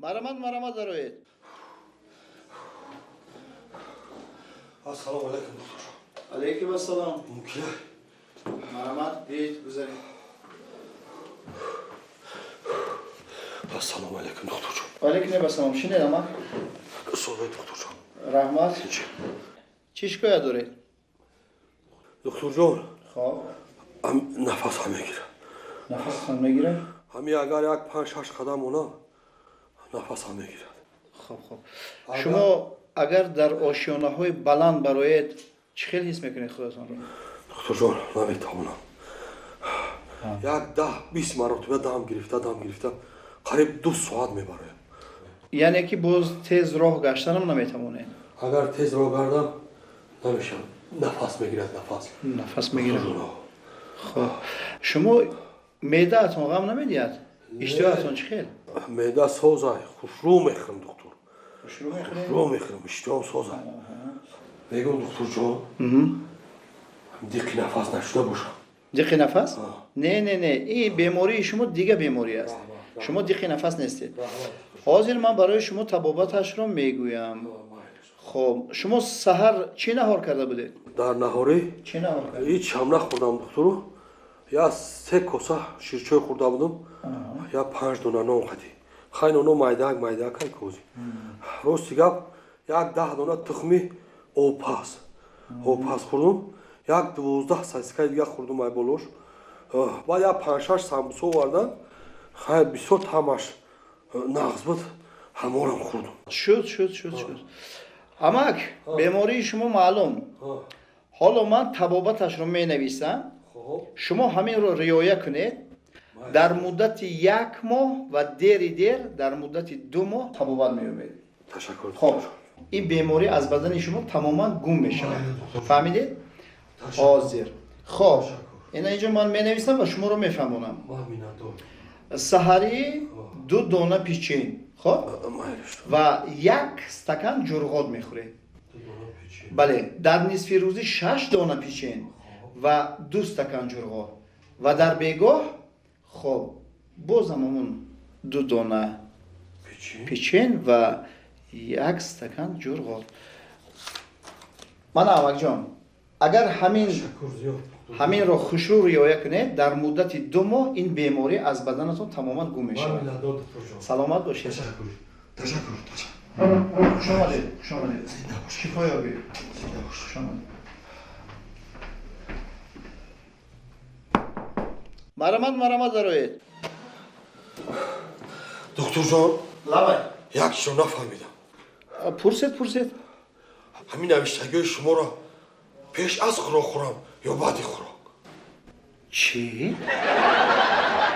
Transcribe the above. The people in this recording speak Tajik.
Марамат, марамат, дароед. Ассалому алайкум, доктор. Алейкум ассалом. Мумкин? Марамат, биёед, гузаред. Ассалому алайкум, докторҷон. Алейкум ассалом. Шинед, амак. Содаи, докторҷон. Раҳмат. Чӣ шикоят доред? Докторҷон. Хоб. Нафасам мегирад. Нафасатон мегирад? Ҳами агар як панҷ шаш қадам монам, нафасам мегирад. Хоб, хоб. Шумо агар дар ошёнаҳои баланд бароед, чӣ хел ҳис мекунед худатонро? Докторҷон, наметавонам. Як 10-20 маротиба дам гирифта, дам гирифта, қариб 2 соат мебароям. Яъне ки боз тез роҳ гаштанам наметавонед? Агар тез роҳ гардам, намешавад, нафас мегирад, нафас. Нафас мегирад. Хоб, шумо меъдаатон ғам намедиҳад? Иштиҳоятон чӣ хел? Меъда созай, хушрӯ мехӯрам, доктор. Хушрӯ мехӯред? Хушрӯ мехӯрам, иштиҳом созай. Мегӯм, докторҷон, диқи нафас нашуда бошам? Диқи нафас? Не, не, не, ин бемории шумо дига беморӣ аст. Шумо диқи нафас нестед. Ҳозир ман барои шумо табобаташро мегӯям. Хоб, шумо саҳар чӣ наҳор карда будед? Дар наҳорӣ? Чӣ наҳор кард? Ҳеч ҳам нахӯрдам, духтуру. Я се коса ширчой хӯрда будам, я панҷ дона нон хадӣ. Хай, ноно майдаак майдаак ай кози. Рости гап, як 10 дона тухми обпаз хӯрдум, як 12 сосискаи дига хӯрдум ай болош. Баъд як панҷ-шаш самбуса овардан. Хай, бисёр таъмаш нағз буд, ҳаморам хӯрдум. Шуд, шуд, шуд, шуд, амак. Бемории шумо маълум. Ҳоло ман табобаташро менависам, шумо ҳаминро риоя кунед. Дар муддати як моҳ ва дери дер дар муддати 2 моҳ табобат меёбед. Ташаккур. Хоб, ин беморӣ аз бадани шумо тамоман гум мешавад, фаҳмидед? Ҳозир, хоб, ина инҷо ман менависам ва шуморо мефаҳмонам. Саҳарӣ ду дона печень, хоб, ва як стакан ҷурғот мехӯред. Бале, дар нисфи рӯзӣ шаш дона печень ва ду стакан ҷурғот ва дар бегоҳ, хоб, бозам ҳамон ду дона печень ва як стакан ҷурғот. Мана, амакҷон, агар ҳаминро хушрӯ риоя кунед, дар муддати 2 моҳ ин беморӣ аз баданатон тамоман гум мешавад. Саломат бошед. Хуш омадед, хуш омадед, шифо ёбед, хуш омадед. Марамат, марамат, дароед. Докторҷон. Лабай. Як чизро нафаҳмидам. Пурсед, пурсед. Ҳамин навиштагиҳои шуморо пеш аз хӯрок хӯрам ё баъди хӯрок? Чӣ?